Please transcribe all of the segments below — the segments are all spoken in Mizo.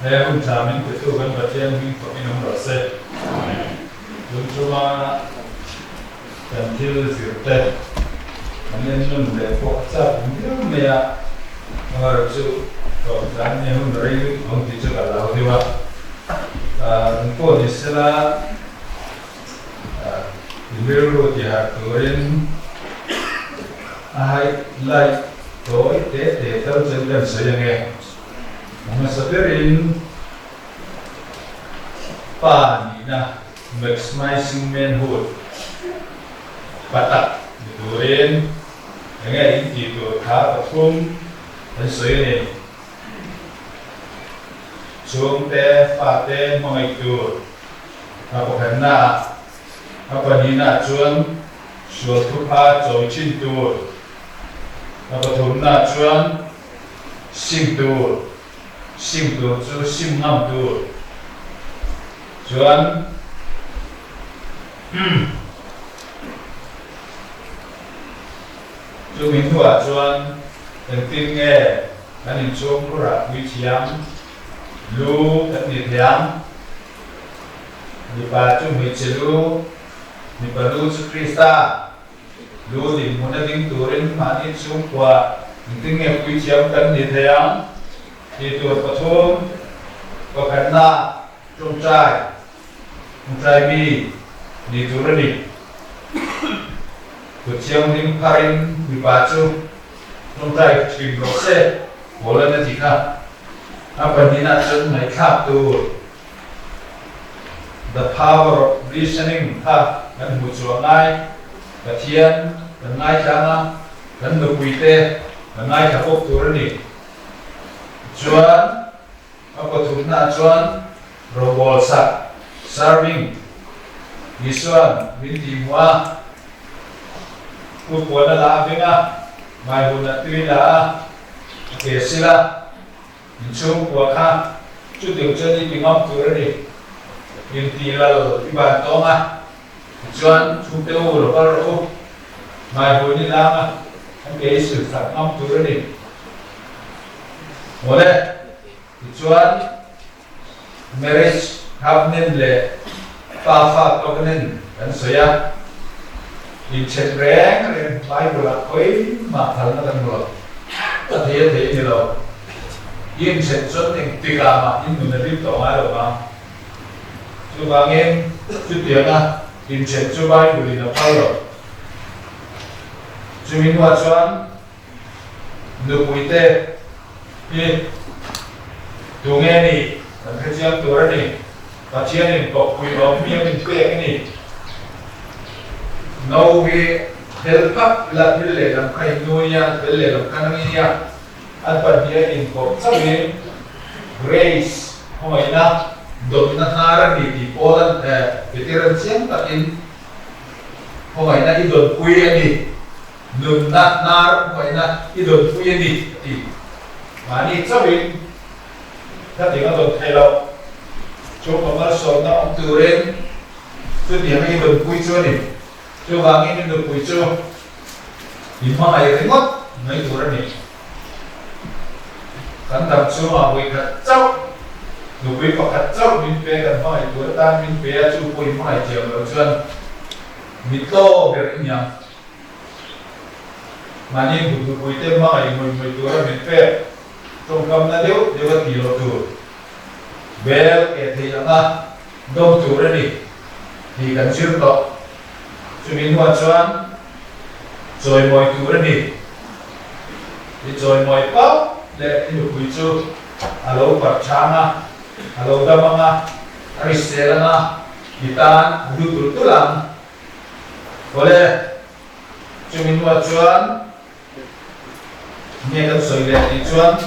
He hun tha min petu kan Pathian hming fak in awm rawh se. Tun chunga kan thil zir te kan en nun leh pawh a chak awm viau mai a, amaherawh chu hlawm tlan nge hun rei lutuk ang tih chu ka hlau deuh a. Engpawh ni sela i rilru ti harh turin a highlight tawi te te tal chuan kan sawi ang e. A hmasa berin pa nihna maximizing manhood pa tak ni turin enge in tih tur kha pathum kan sawi a ni. Chhungte, fate hmangaih tur a pakhatna ah, a pahnihna ah chuan sual thupha chawi thin tur, a pathumna ah chuan Sim tur, sim tur chu sim ngam tur chuan umm chumi hnuah chuan engtin nge kan inchhung khurah puithiam lu kan ni thei ang? Mipa chu hmeichhe lu, mipa lu chu Krista. Lu dinhmun a ding turin mahni chhungkua engtin nge puithiam kan ni thei ang tih tur pathum, pakhatna tawngtai, tawngtai mi ni tur a ni. Kut thianghlim pharin mipa chu tawngtai thin rawh se, Paula'n a ti kha. A pahnihna chuan ngaihthlak tur. The power of listening kha kan hmuh chhuah ngai. Pathian kan ngaithlang a, kan nupuite kan ngaithla bawk tur a ni. Chuan a pathumnaah chuan rawngbawl sak, serving, Isuan min tihhmuh a, kutpuan a la a veng a, hmaihun a tui la a, a ke sil a. Inchhungkua kha chutiang chuan i ti ngam tur a ni. Inti lal i ban tawng a, tichuan chhungte u lo kal rawh u. Hmaihun i lang a, an ke i sil sak ngam tur a ni. Mawle, tichuan marriage covenant leh pafa covenant kan sawi a, inthen reng reng Bible ah khawi mah phalna kan hmu lo, a thei a thei a ni lo. I inthen chuan engtik ah mah in nun a hlim tawh ngai lo vang. Chuvangin chutianga inthen chu Bible in a phal lo. Chumi hnuah chuan Nupuite hi tunge ni kan hrechiang tur a ni. Pathianin kawppui awm hi a min pek a ni. No hi hel phak ila thil lehlam kha in nui a, thil lehlam kha nang i nia. An pahnih a inkawp chauhin Grace khawngaihna dawtna hnar a ni tih pawl an veteran chiang takin khawngaihna i dawnpui a ni. Nunna hnar hmuaina i dawnpui a ni, a ti. Mahni chauhin khatiang a dawn thei lo. Chhungkaw malsawmna awm turin chutiang i dawnpui chu a ni. Chuvangin i nupui chu i hmangaih ringawt mai tur a ni. Kan dam chhungah vawikhat chauh, nupui pakhat chauh min pe, kan hmangaih tur atan min pe a, chu pawh i hmangaih thiam loh chuan mitlaw ber i niang. Mahni hmuhtupuite hmangaih ngawih ngawih tura min pek tawngkamna deuh deuh a tih loh tur bel ke theih anga dawm tur a ni tih kan zir tawh. Chumi hnuah chuan chawimawi tur a ni. I chawimawi pauh leh i nupui chu a lo parh chang a, a lo dam ang a, a risel ang a, i tan a hlu tulh tulh ang. Awle, chumi hnuah chuan nge kan sawi leh tih chuan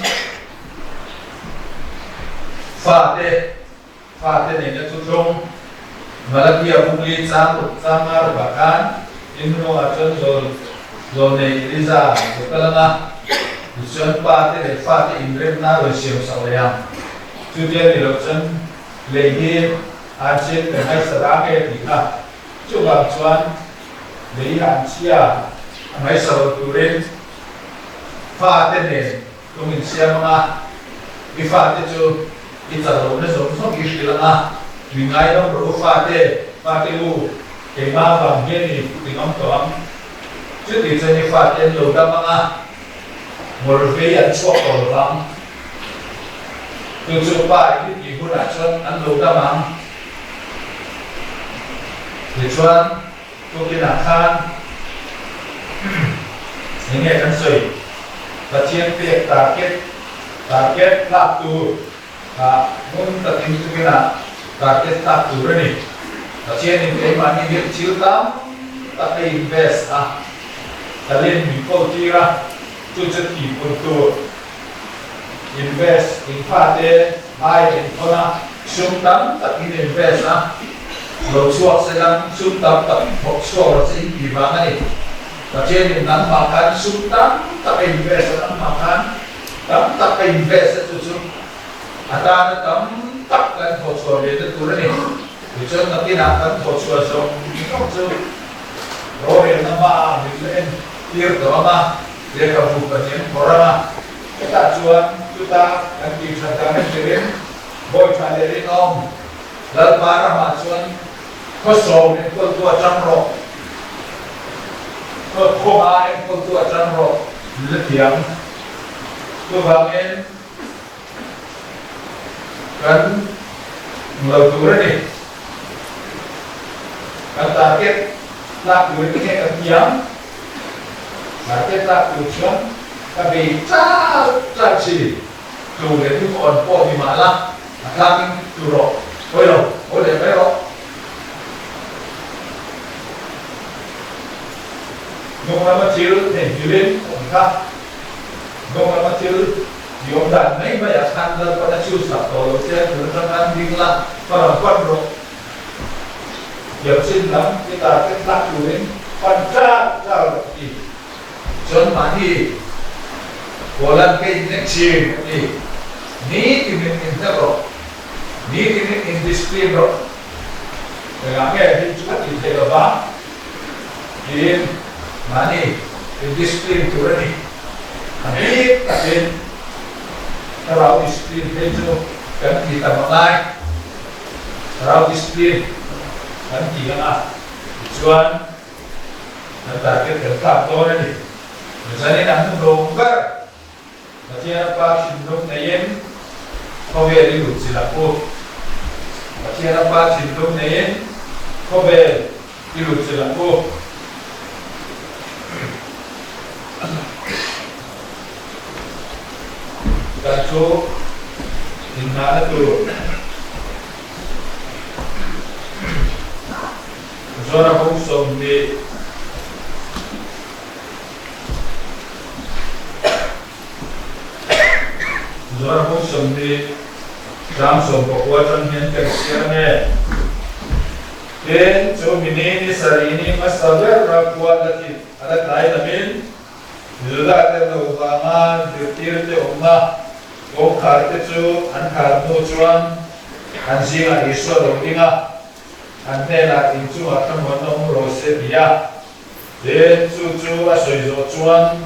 fate, fate nena thuthlung Malakia bukli chang ruk chang nga rukah khan in hnungah chuan zawl zawl nei Eliza lo kal ang a, tichuan pate leh fate inremna a rawn siam sak leh ang. Chutia ni loh chuan lei hi an chian ka ngaihsa rang e tih kha. Chuvang chuan lei an chhia a ngaihsa lo turin fate nen tum insiam ang a, i fate chu I chak lohna zawng zawng i hrilh ang a, tui ngai lo rawh u fate, fate u, keimah vang hian i ti ngam tawh ang. Chuti chuan i fate an lo dam ang a, ngawrvei an chhuak tawh lo vang. Chu chu pa i tih hunah chuan an lo dam ang. Tichuan tukinah khan eng nge kan sawi? Pathian pek target, target tlak tur kha ngun takin tukinah target tlak tur a ni. Pathianin keimahni hian thil tam tak a invest a, talent min kawl tir a, chu chu tihpun tur invest in fate ai a inthawn a, sum tam tak in invest a, lo chhuak se lang sum tam tak thawk chhuak rawh se in tih vang a ni. Pathianin nangmah khan sum tam tak a invest a, nangmah khan tam tak a invest a chu chu a tana tam tak kan thawh chhuah ve na tur a ni. Tichuan nakinah kan thawh chhuah zawng zawng chu rorelna hmaah min la en tir tawh ang a, lehkhabu pahnih an phawrh ang a, hetah chuan chuta kan tih that dan a hrilhin Bawiṭha leh Rinawm Lalpa ramah chuan Khawsawm enkawltu a ṭang rawh. Khawnga enkawltu a ṭang rawh la thiam. Chuvangin kan lo tur a ni. Kan target tlak turin nge kan thiam? Target tlak tur chuan ka bei chal chal thin. Tlu leh hnung awn pawh ni mah la, a tlakin tlu rawh, hawi lo, hawi leh mai rawh. Hnung lama thil theihnghilhin a ti kha. Hnung lama thil i awm dan mai maiah khan Lalpan a chhiusak tawh lo che, tun atang khan ding la, hma lam pan rawh. Thiamchin lam i target tlak turin pan char char rawh a ti. Chuan mahni Poland ka innek thin a ti. Nitinin inhnek rawh. Nitinin indiscipline rawh. Engah nge hei chu ka tih theih lova tiin mahni indiscipline tur a ni. A bik takin thlarau discipline phei chu kan ti tam a ngai. Thlarau discipline kan ti ang a, tichuan Kan target kan tlak dawn a ni. Zanin a hnu lo ber Pathian a Pa thinlung neiin khawvel i lut chilh ang u. Pathian a Pa thinlung neiin khawvel i lut chilh ang u. Kan chu inngahna tur. Zora bung 20 Zora bung 20 chang 19 atang hian kan chhiar nge? Tin, chu mini ni sarih ni hmasa ber ra khua la ti a la tlai lamin Juda te lo vanga zirtir te awmna kawngkhar te chu an khar hnu chuan an zingah Isua lo ding a. An hnenah inchungah thlamuan awm rawh se ti a, tin chu chu a sawi zawh chuan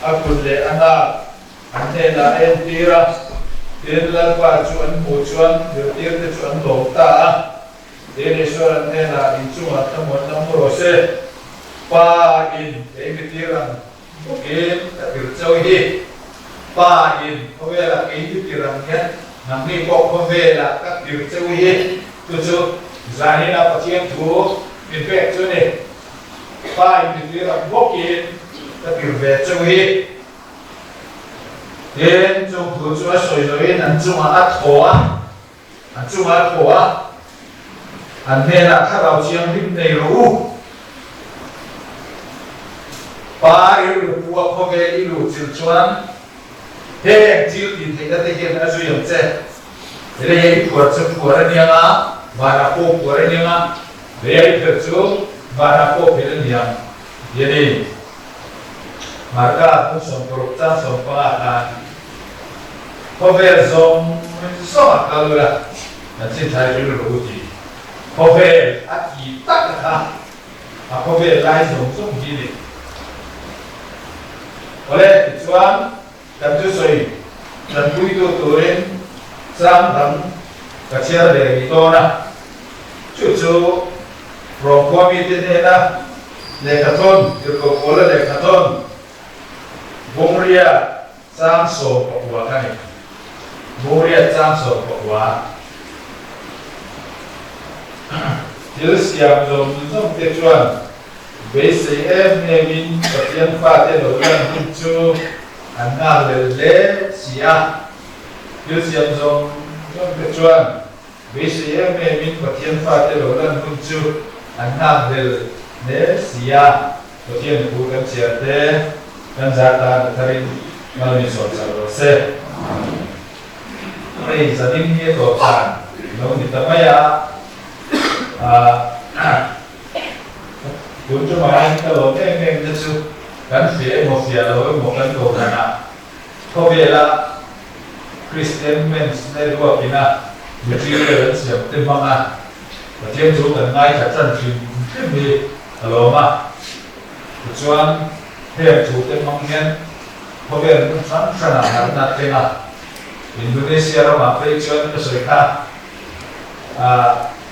a kut leh a nak an hnenah a entir a, tin Lalpa chu an hmuh chuan zirtirte chu an lawm ta a, tin Isual an hnenah inchungah thlamuan awm rawh se, Pa in kei mi tir ang bawkin ka tir chauh hi, Pa in khawvelah kei mi tir ang hian nangni pawh khawvelah ka tir chauh hi. Chu chu Zanina Pathian thu min pek chu ni. Pa in mi tir ang bawkin ka tir ve chauh hi. Tin, chung thu chu a sawi loin an chungah a thaw a, an chungah a thaw a, an hnenah thlarau thianghlim nei rawh u. Pa rilru pu a khawvel i luh chilh chuan heng thil tih theihna te hian a zui ang che. Leia i phuar chu phuar a niang a, vanah pawh phuar a niang a, leia i phelh chu vanah pawh phelh a niang ti a ni. Marka kum 60 chang 15 khan khawvel zawng zawng a kal ula, kan chinthai rilru u ti. Khawvel a ti tak a kha, a khawvel lai zawng zawng hi ni. Awle, tichuan, Kan thusawi tanpuitu turin Chang dang ka chhiar ve rih dawn a, chu chu Rom khua mite hnena lehkhathawn, Tirhkoh Paula lehkhathawn, Bungria chang 19 kha a ni. Bungria chang 19. Thil siam zawng zawng te chuan beisei em em in Pathian fate lo lan hun chu an nghak lel hle si a. Thil siam zawng zawng te chuan beisei em em in Pathian fate lo lan hun chu an nghak lel hle si a. Pathian thu kan chhiar te kan zar tan a tharin mal min sawm chak rawh se. Hei zanin hi a tawp dan lo ni ta mai a, tun tumah hian ka lawm em em te chu kan fiah emaw fiah lo emaw kan ko danah khawvela Kristian Men's Network ina material an siam te hmanga Pathian chu kan ngaithla tan hrim hrim hi a lawm a. Tichuan heng thu te hmang hian khawvel hmun hrang hranah harhna a thleng a. Indonesia ramah phei chuan ka sawi kha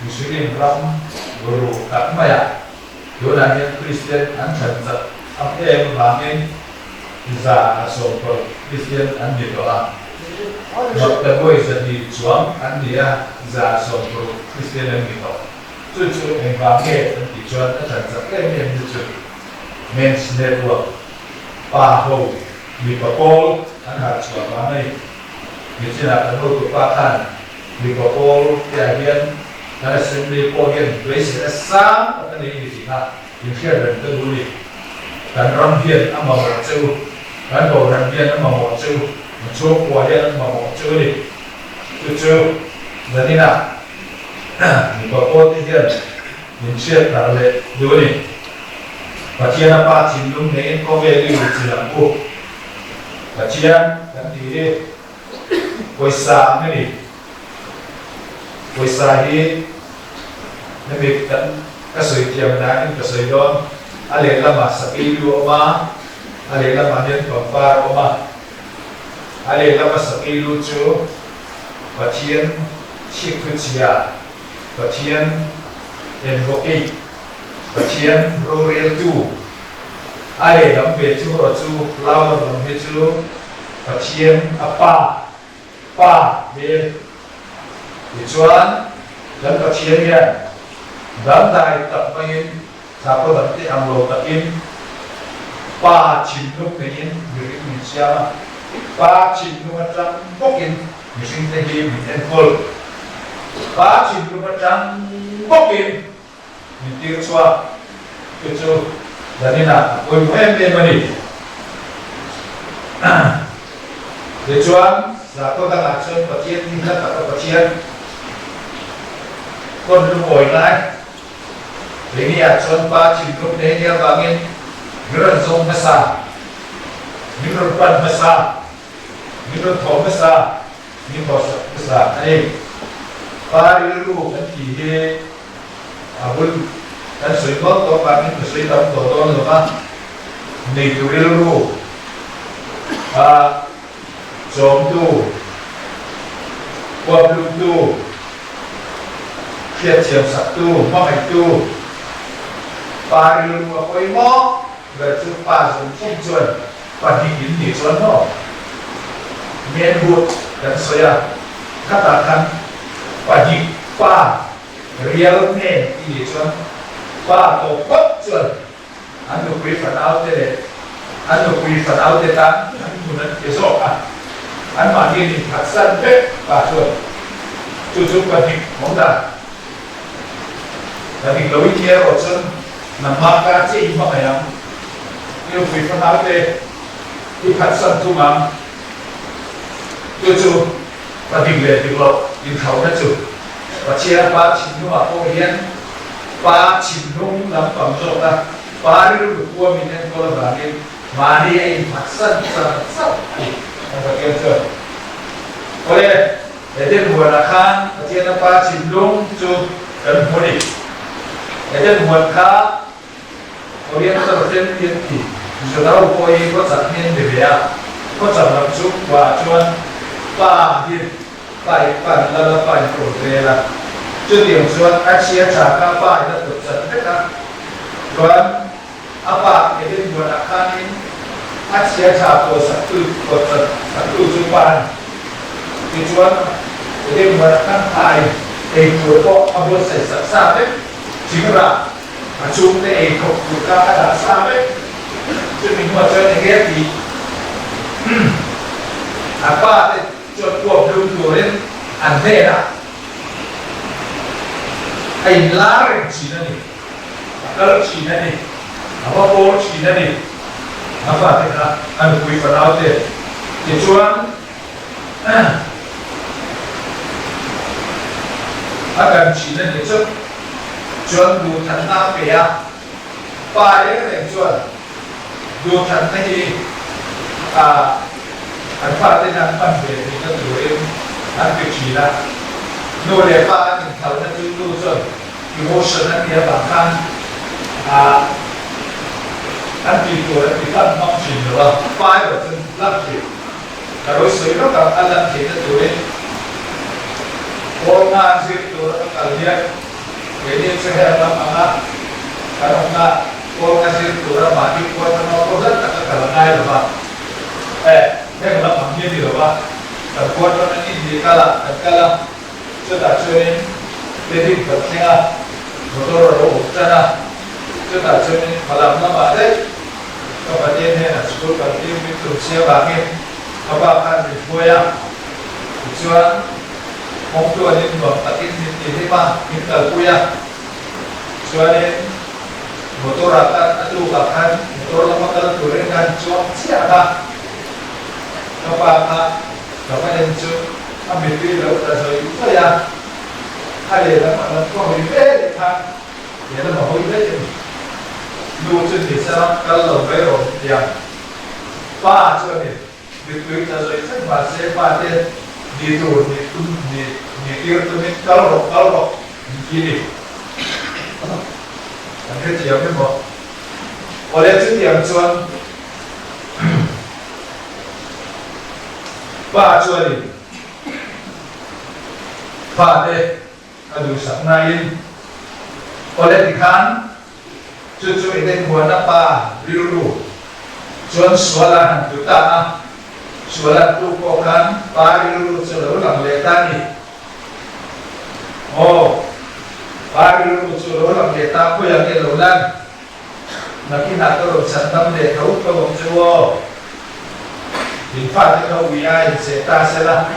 Muslim ram ru tak maiah tunah hian Kristian an thlan chak am em avangin 160 Kristian an ni tawh a. Maktabuai 200 chuang an ni a, 160 Kristian an ni tawh. Chu chu engvang nge an tih chuan a thlan chak em em te chu Men's Network pa ho mipa pawl an harh chhuah vang a ni. Nichinah kan hotupa khan mipa pawl te ah hian kan Assembly pawh hian beiseina sang tak a nei a ni tih kha inhriat reng ka duh a ni. Kan ram hian a mamawh che u, kan kohhran hian a mamawh che u, kan chhungkua hian an mamawh che u a ni. Chu chu zaninah mipa pawl te hian inhriat thar leh duh a ni. Pathian a Pa thinlung neiin khawvel i ruh chil ang u. Pathian kan tih hi pawisa ang a ni. Pawisa hi hemi kan ka sawi thiam danin ka sawi dawn. A lehlamah sakei lu a awm a, a lehlamah hian pangpar a awm a. A lehlama sakei lu chu Pathian chhipthuchhia, Pathian advocate, Pathian roreltu, a lehlam ve chu erawh chu flower lam hi chu Pathian a pa, pa hmel. Tichuan kan Pathian hian dangdai tak maiin sakhaw dangte ang lo takin pa thinlung neiin mihring min siam a, pa thinlung atang bawkin mihringte hi min enkawl. Pa thinlung atang bawkin min tir chhuak. Chu chu zaninah a pawimawh em em a ni. Tichuan, sakhaw dangah chuan Pathian hi hla taka Pathian pawn lungawi ngai. Keini-ah chuan pa thinlung nei nia vangin min rawn zawng hmasa, min rawn pan hmasa, min rawn thawh hmasa, min hawsak hmasa a ni. Pa rilru kan tih hi a bul kan sawi nual tawh avangin ka sawi tam tawh dawn lo va, neitu rilru a chawmtu, huaplumtu, hriatthiam saktu, hmangaihtu, pa rilru a pawimawh ber chu pa zawng zawng chuan pahnih in nih chuan maw manhood kan sawi a, khatah khan pahnih pa real man i nih chuan pa tawp phawt chuan An nupui fanaute leh an nupui fanaute tan an nun an ti zawk a, anmahni an inphatsan vek pa chuan chu chu pahnih awm dan. Pahnih lo i ti erawh chuan nangmah ka che i hmangaih ang, i nupui fanaute i phatsan thung ang, chu chu pahnih leh dik loh inthlauhna chu Pathian Pa thinlungah pawh hian Pa thinlung lampang zawka pa rilru khua min enkawl avangin mahni a inphatsan char char a ni. Kan Pathian chuan, Awle, Eden huanah khan Pathiana Pa thinlung chu kan hmu a ni. Eden huan kha Oriental Family an ti. Mizoram pawh hi khawchak hi an ni ve a, khawchak lam chhungkua ah chuan pa hi. Pa in pan lal a, pa in rawn rel a. Chutiang chuan a chhia tha kha pa in a tawp chat vek a. Chuan a pa Eden huanah khanin a chhia tha pawhsaktu pawh chat saktu chu pa a ni. Tichuan Eden huanah khan thlai ei tur pawh a buatsaih sak sa vek. Thingrah a chhungte ei khawp tur kha a dah sa vek. Chumi hnuah chuan eng nge tih a pa te chuan puak hlum turin an hnenah a inlar reng thin a ni, a kal thin a ni, a va pawl thin a ni a fate kha a nupui fanau te. Tichuan A kan thin a ni chu chuan duhthanna a pe a, pa reng reng chuan duhthanna hi an fate hian hman ve theihna turin an pe thin a, nu leh pa an inthalna chu nu chuan emotion an nih avang khan an tih tur an ti hlan hmang thin lo a, pa erawh chuan hlan thin. Ka lo sawi lawk ang, a lan theihna turin Paul hna zir tura ka kal hian keini chu heng lam anga kan awmna Paul hna zir tura mahni khua atanga pawh hlat taka kal a ngai lo va, eh, heng lam ang hi a ni lo va, kan khua atangin India kal ah kan kal a, chutah chuanin Tedim kan thleng a, motor a lo awm tan a, chutah chuanin hmalam lamah daih Ka Pathian hnenah school kan tir min tum si avangin ka pa khan min hruai a, tichuan kawngtuanin nuam takin min ti hlim a, min kalpui a. Chuanin motor ah khan a tukah khan motor lama kal turin khan chuang chiah a, ka pa kha ka va en chu a mittui lo tla zawih zawih a, a lehlam a lam ka hawi ve leh khan He lam a hawi daih a ni. Nu chu ni se ram kal lo mai rawh min ti a. Pa chuanin mittui tla zawih zawih mah se pa te ni tur ni tum ni ni tir tumin kal rawh kal rawh min ti a ni. Kan hrethiam emaw? Awle chutiang chuan pa chuanin pa te Ka duhsak nain awle tikhan chu chu Eden huana pa rilru chuan sual a han tlu ta a, sual an tluk pawh khan pa rilru chu lo lang leh ta a ni. Aw, pa rilru chu lo lang leh ta khawiah nge lo lan? Nakinah ka rawn chhan dam leh tho tho ang che u aw. In fate kha ui a incheh ta sela,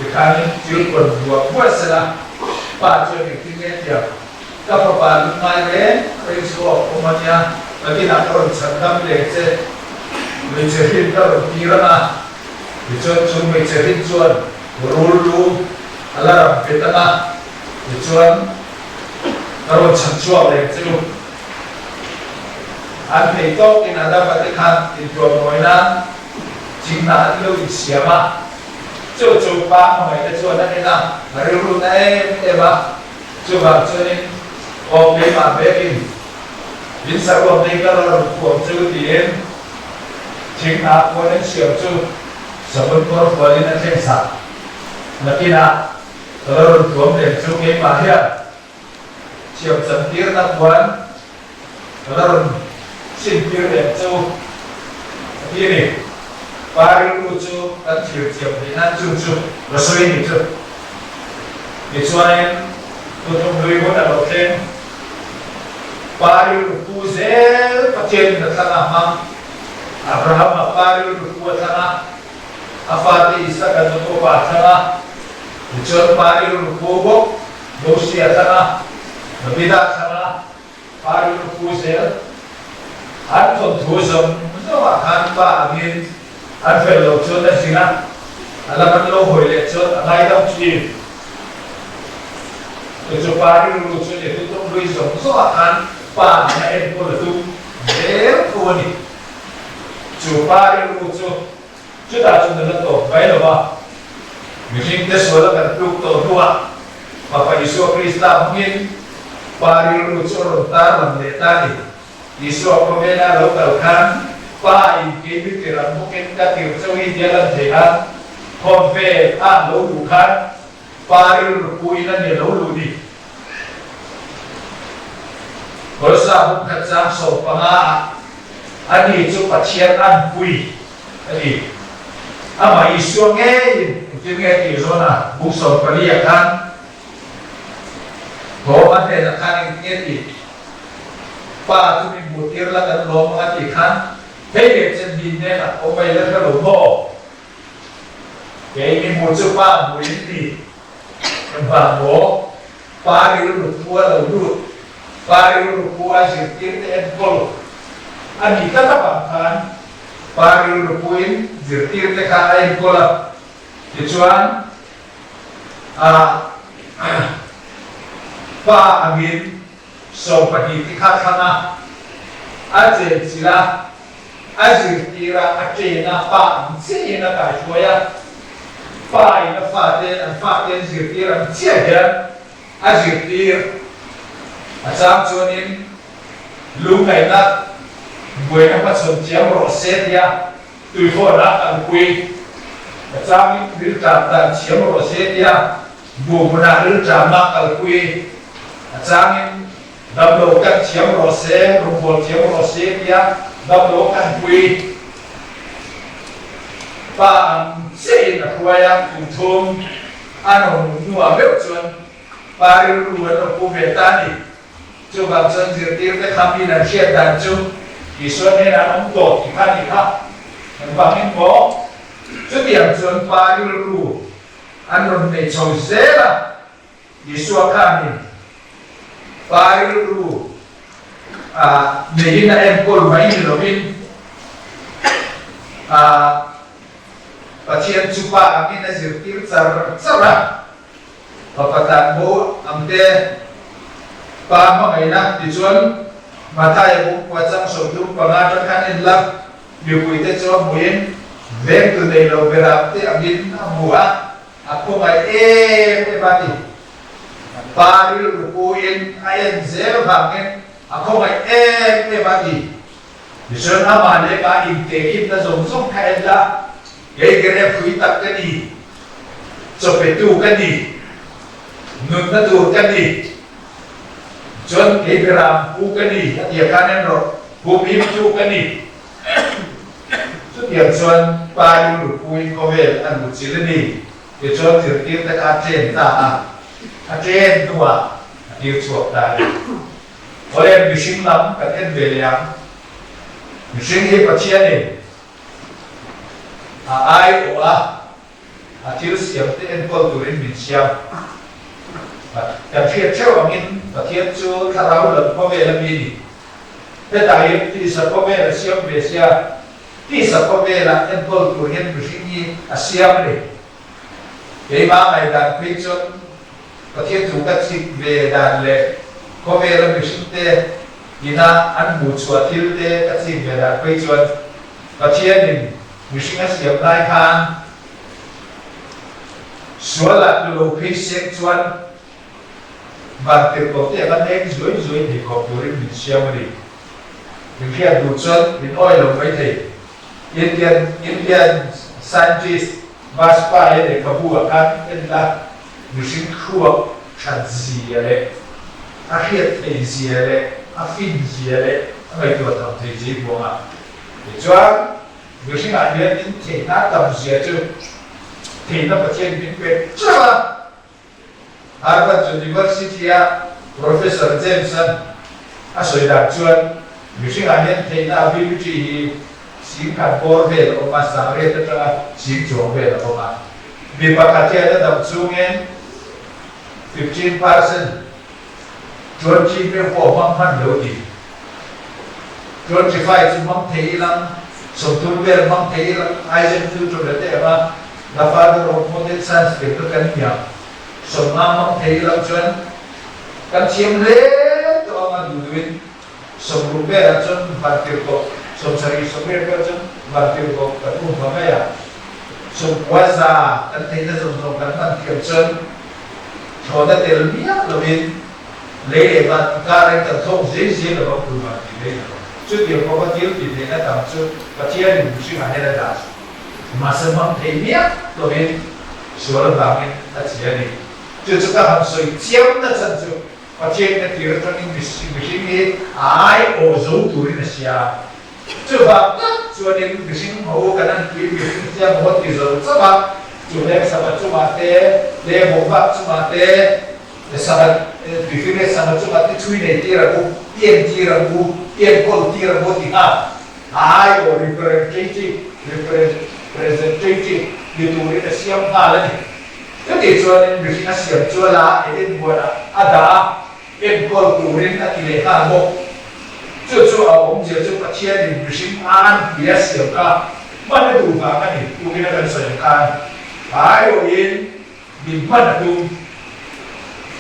tikhanin thil kawn buah buah sela, pa chuan engtin nge tiang ka fapa lungngai reng reng chu a awm a nia, nakinah ka rawn chhan dam leh che, hmeichhe hrin ka rawn tir ang a, tichuan chu hmeichhe hrin chuan rul lu a la ram bet ang a, tichuan ka rawn chhan chhuak leh che u. An thei tawkin Adama te khan intuamnawi nan thinghnah an lo insiam a, chu chu pa hmangaihna chuan a en a, a rilru na em em a, chuvang chuanin aw keimah bekin in saruak nei ka la rawn phuam chu tiin thinghnah puan an siam chu savun kawr fualin a thleng sak. Nakinah ka la rawn tuam leh chu keimah hian Thiam chantirna khuan ka la rawn chhintir leh che u a ti a ni. Pa rilru chu kan thlir thiam theih nan chung chu ka sawi a ni chu. Tichuanin thuthlung hlui hun a lo thleng. Pa rilru pu zel Pathianin a thlang a hmang. Abrahama pa rilru pu a thlang a, a fate Isaka Jakoba a thlang a, tichuan pa rilru pu bawk Mosia thlang a, Davida thlang a, pa rilru pu zel. An thawnthu zawng zawngah khan pa angin an fel lo chuan a zin a, a lam an lo hawi leh chuan a ngaidam thin. Chu chu pa rilru chu ni tutum hlui zawng zawngah khan pa ang a enkawl a tum zel tho a ni. Chu pa rilru chu Chutah chuan a la tawp mai lo va, mihringte suala kan tluk tawh hnuah Fapa Isua Krista hmangin Pa rilru chu a rawn tar lang leh ta a ni. Isua khawvela lo kal khan Pa in kei mi tir ang bawkin ka tir chauh hi tia lan theih a. Khawvel a lo luh khan Pa rilru puiin a ni lo luh ni. Kawlsa buk khat chang 15 ah a ni chu Pathian an pui a ni. Amah Isua ngeiin engtin nge tih zawn a buk 14 ah khan Thawma hnenah khan engtin nge tih Pa chu min hmuh tir la kan lawm ang a tih khan hei leh chen hi hnenah awm mai la hre lo maw? Kei mi hmu chu pa hmu in ti. Engvang maw? Pa rilru pu a lo lut, pa rilru pu a zirtir te enkawl a ni tlat avang khan pa rilru pu in zirtir te kha a enkawl a. Tichuan a pa angin 12 te kha thlang a, a chenchilh a. A zirtir a, a chen a, pa ang chiahin a kaihruai a, pa in a fate an fate an zirtir ang chiah hian a zirtir. A chang chuanin lungngaihna buaina hmachhawn thiam rawh se tia tuifawnah kalpui, a changin rilṭam dan thiam rawh se tia buhmunah rilṭamah kalpui, a changin Damlo kan thiam rawh se, rawngbâwl thiam rawh se tia damlo kan pui pa ang chiahin a hruai a, kum thum an awm hnuah meuh chuan pa rilru an lo pu ve ta a ni. Chuvang chuan zirtirte kha min an hriat dan chu Isua hnenah an awm tawh tih kha a ni kha. Engvangin maw? Chutiang chuan pa rilru an rawn nei chho zel a. Isua khanin pa rilru a neiin a enkawl mai ni lovin a Pathian chu pa angin a zirtir char char a, Fapa tan bo ang te pa hmangaihna tichuan Mathaia bungkua chang 35 atang khan en la, mipuite chu a hmuin vengtu nei lo berah te angin a hmu a. A khawngaih em em a ni. Pa rilru puin a en zel vangin a khawngaih em em a ni. Tichuan amah leh mah intehkimna zawng zawng kha en la, kei kere phui tak ka ni, chawpetu ka ni, nunna tur ka ni, chuan kei beram pu ka ni a tia khan en rawh, humhimtu ka ni. Chutiang chuan pa rilru puin khawvel a luh chil a ni. Tichuan zirtirte kha a chen ta a, a chen hnuah a tir chhuak ta a ni. Awle, mihring lam kan en ve leh ang. Mihring hi Pathianin a aiawh a, a thil siamte enkawl turin min siam. Kan hriat theuh angin Pathian chu thlarau lam khawvel a mi a ni. Hetah hian tisa khawvel a siam ve sia, tisa khawvela enkawl tur hian mihring hi a siam a ni. Keimah ngaihdan phei chuan Pathian thu ka chik ve dan leh khawvela mihringte ina an hmuhchhuah thil te ka chik ve dan phei chuan Pathianin mihring a siam lai khan sualah tlu lo phei seng chuan Vantirhkoh te anga leng zuai zuai thei khawp turin min siam a ni. Min hriat duh chuan min awi lo mai thei. Indian Indian scientist Vajpayee lehkhabu ah khan en la mihring thluak that zia leh a hriat thei zia leh a fin zia leh a ngaihtuah tham thei zia i buang a. Tichuan mihringah hian in theihna tam zia chu theihna Pathian min pe teuh a. Harvard University-a Professor James-a'n a sawi dan chuan mihringah hian theihna ability hi 10,000 bawr vel a awm a, 8000 atanga sing chuang vel a awm a. Mi pakhat hian a dam chungin 15 percent 20 meuh pawh hmang hman lo ti. 25 chu hmang thei ilang, 30 vel hmang thei ilang, Isaac Newton a te ang a, The father of modern science ber kha kan nia. 50 hmang thei ilo chuan kan thiam hle tawh ang a duh duhin 60 velah chuan vantirhkoh, 70, 80 velah chuan vantirhkoh kan um hma mai a. 90 za kan theihna zawng zawng kan hman thiam chuan thlawhna tel miah lovin lei leh van inkar in kan thlawk zel zel lo ang tur van tih mai lo. Chutiang pawha thil tih theihna tam chu Pathianin mihringah hian a dah. Mahse hmang thei miah lovin sual avangin a chi a ni. Chu chu ka han sawi chiam na chhan chu Pathian ka tir atangin mihring hi a aiawh zo turin a hria a. Chuvang tak chuanin mihring ho kan an pui mihring siam ho ti zo chauh a, chu leng sangha chungah te, leng bawkvak chungah te, sangha tuifing leh sangha chungah te chhui nei tir ang u, i entir ang u, i enkawl tir ang u ti nghal. Aiawh representative, representative, ni turin a siam nghal a ni. Chutih chuanin mihring a siam chual a, Eden huanah a dah a, enkawl turin a ti leh nghal bawk. Chu chu a awmzia chu Pathianin mihring a anpui a siam kha hman a duh vang a ni, tukin a kan sawi ang khan aiawhin Min hman a tum.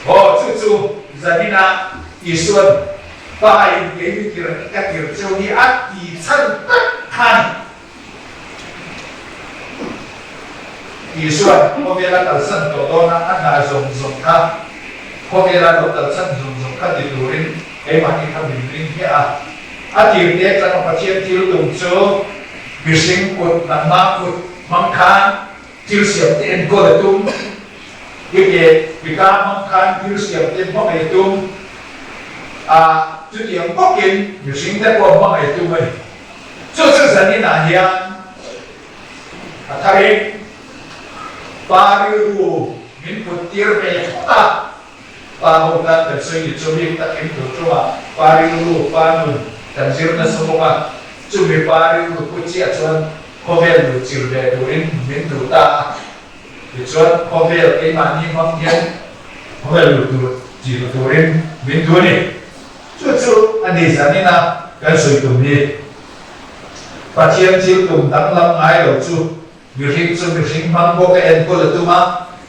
Aw, chu chu zaninah Isuan Pa in kei mi tir ka tir cheu hi a ti chhan tak kha a ni. Isuan khawvela kalsan tawh dawna a hna zawng zawng kha khawvela lo kalsan zawng zawng kha ti turin keimahni kha min ring hmiah a. A tir te atanga Pathian thil tum chu mihring kut, nangmah kut hmang khan Thil siam te enkawl a tum. I ke pika hmang khan thil siam te hmangaih a tum a, chutiang bawkin mihring te pawh hmangaih a tum a ni. Chu chu zaninah hian a tharin pa rilru min put tir ve phawt a, pa ho tan kan sawi ni chu bik takin tur chungah pa rilru, pa nun kan zir nasa bawk a, chumi pa rilru put chiah chuan Khawvel luh chil ve turin min duh ta a, tichuan khawvel keimahni hmang hian khawvel luh tur chil turin min duh a ni. Chu chu a ni zanina kan sawi tum hi. Pathian thil tum danglam ngai lo chu mihring chu mihring hmang bawka enkawl a tum a,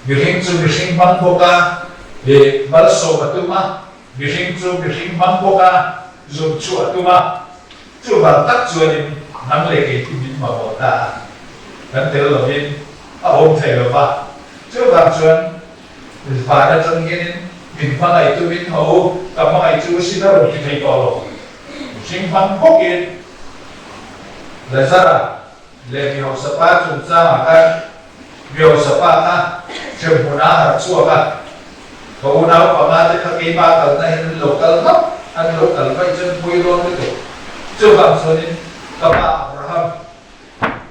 mihring chu mihring hmang bawka malsawm a tum a, Mihring chu mihring hmang bawk a, zun chu a tum a. Chuvang tak chuanin nang leh kei hi min mamawh ta a, kan tel lovin a awm thei lo va. Chuvang chuan van atang hianin min hmangaih tumin ho u, ka hmangaih chu sin a rawn ti thei tawh lo. Mihring hmang bawkin Lazara Leh mi hausa pa chungchangah khan mi hausa pa kha hremhmun ah harh chhuak a, ka unau panga te kha keimah kalna hian an lo kal hlauh, an lo kal vaih chuan pawi dawn lutuk. Chuvang chuanin ka pa Abraham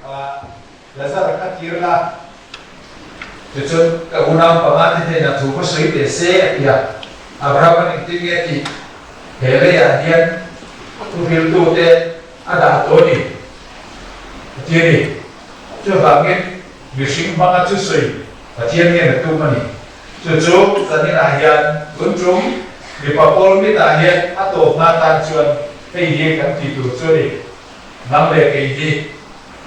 ah Lazara kha tir la, tichuan ka unau panga te hnenah thu va sawi teh se a ti a, Abraham an engtin nge tih he leiah hian thuhriltu te a dah tawh a ni. Pathian i chuvangin mihring hmanga chu sawi Pathian hian a tum a ni. Chu chu zaninah hian tun tum mipa pawl mitah hian a tawp hna tan chuan hei hi kan tih tur chu a ni. Nang leh kei hi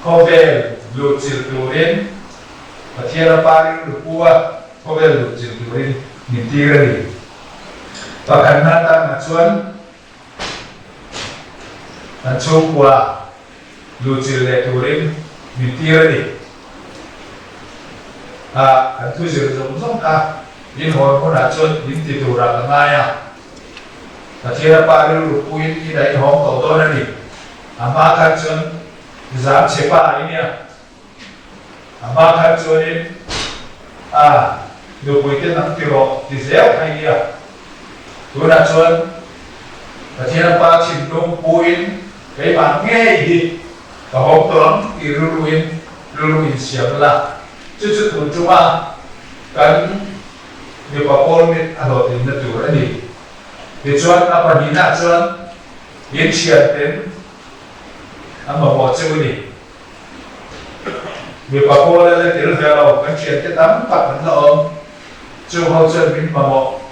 khawvel luhchilh turin Pathian a pa rilru pu a, khawvel luhchilh turin min tir a ni. Pakhatna tanah chuan Kan chhungkua luhchilh leh turin min tir a ni. A, kan thu zir zawng zawng kha min hawn hunah chuan min ti turah ka ngai a. Pathian a pa rilru puiin in a inhawng tawh dawn a ni. A hma khan chuan zam chhe pa i nia. A hma khan chuanin a nupui te nang ti rawh ti zel kha i nia. Tunah chuan Pathian a pa thinlung puin keimah ngei hi ka hawng tawh ang tih rilruin rilru insiam la. Chu chu tun tuma kan mipa pawl mit a hlawhtlinna tur a ni. Tichuan a pahnihnaah chuan in thianten an mamawh cheu a ni. Mipa pawl a la tel ve lo, kan thiante tam tak an la awm. Chung ho chuan min mamawh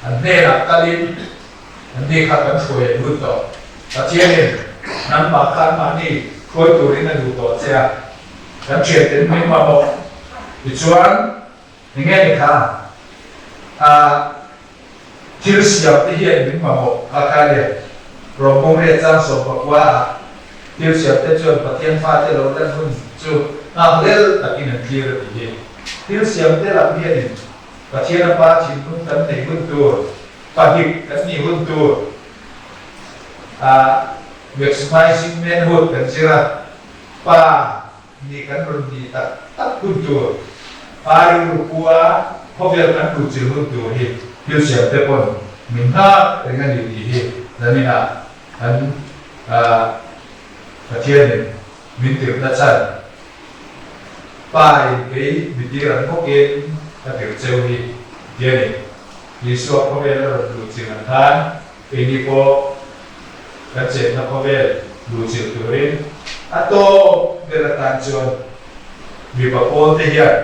an hnenah kalin an ni kha kan hruai an hun tawh. Pathianin nangmah kha anmahni hruai turin a duh tawh che a, kan thianten min mamawh. Tichuan, enge ni kha a thil siam te hian min mamawh a kha le Rawngkawng riat chang 14 ah thil siam te chuan Pathian fate lo lan hun chu nghak lel takin an thlir a ti hi. Thil siam te lam hianin Pathian a pa thinlung kan nei hun tur, pahnih kan nih hun tur ah maximizing manhood kan zir a, pa. nih kan rawn nih tak tak hun tur, Pa rilru pua khawvel kan luhchilh hun tur hi thil siam te pawn min nghak reng a ni tih hi zaninah kan Pathianin min tirhna chhan Pa in kei mi tir ang bawkin ka tirh cheu hi ti a ni. Isua khawvel a rawn luhchilh ang khan keini pawh kan chenna khawvel luhchilh turin a tawp ber atan chuan mipa pawl te hian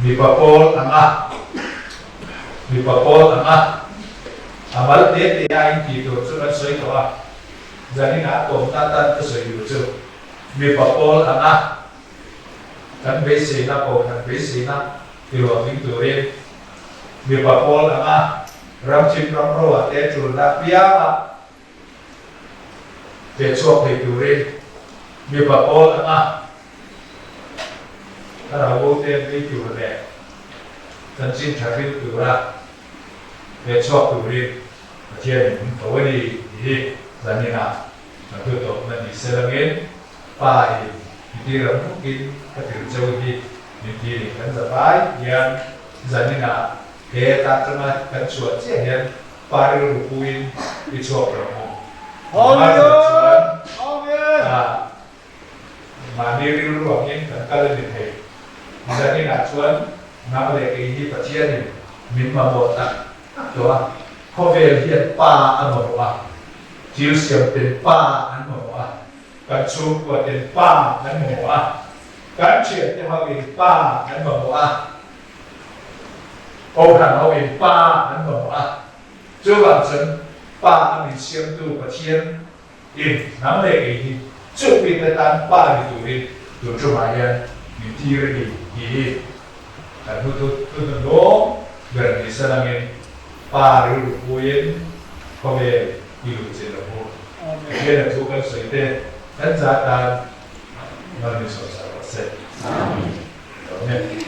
mipa pawl anga mipa pawl anga a mal te te a intih tur chu kan sawi tawh a, zaninah tawmna atan ka sawi duh chu. Mipa pawl anga kan beiseina kohhran beiseina tihlawhtling turin mipa pawl anga ramthim ramroa te tulna pianga fehchhuak thei turin mipa pawl anga thlarau bo te vei tur leh chanchin tha hril tura fehchhuak turin Pathianin min ko a ni tih hi zaninah Ka thu tawpna ni se langin Pa in mi tir ang bawkin ka tir cheu hi min ti ni. Kan zavai hian zaninah he ta atanga kan chhuah chiah hian Pa rilru puin i chhuak lo maw? Nunga zan chuan mahni rilru angin kan kal a ni thei. Zaninah chuan nang leh kei hi Pathianin min mamawh tak tak tawh a, khawvel hian Pa a mamawh a. Thil siam ten pa an mamawh a, kan chhungkua ten pa an mamawh a, kan thiante ho in pa an mamawh a, kohhran ho in pa an mamawh a. Chuvang chuan pa a min siamtu Pathian in nang leh kei hi chu mite tan pa ni turin tun tumah hian min tir a ni tih hi kan hmu tut tut hnuhnung ber ni salangin Pa rilru puiin khawvel i luh che lo u. Pathian a thu kan sawi te kan za tan mal min sawmsak rawh se. Amen.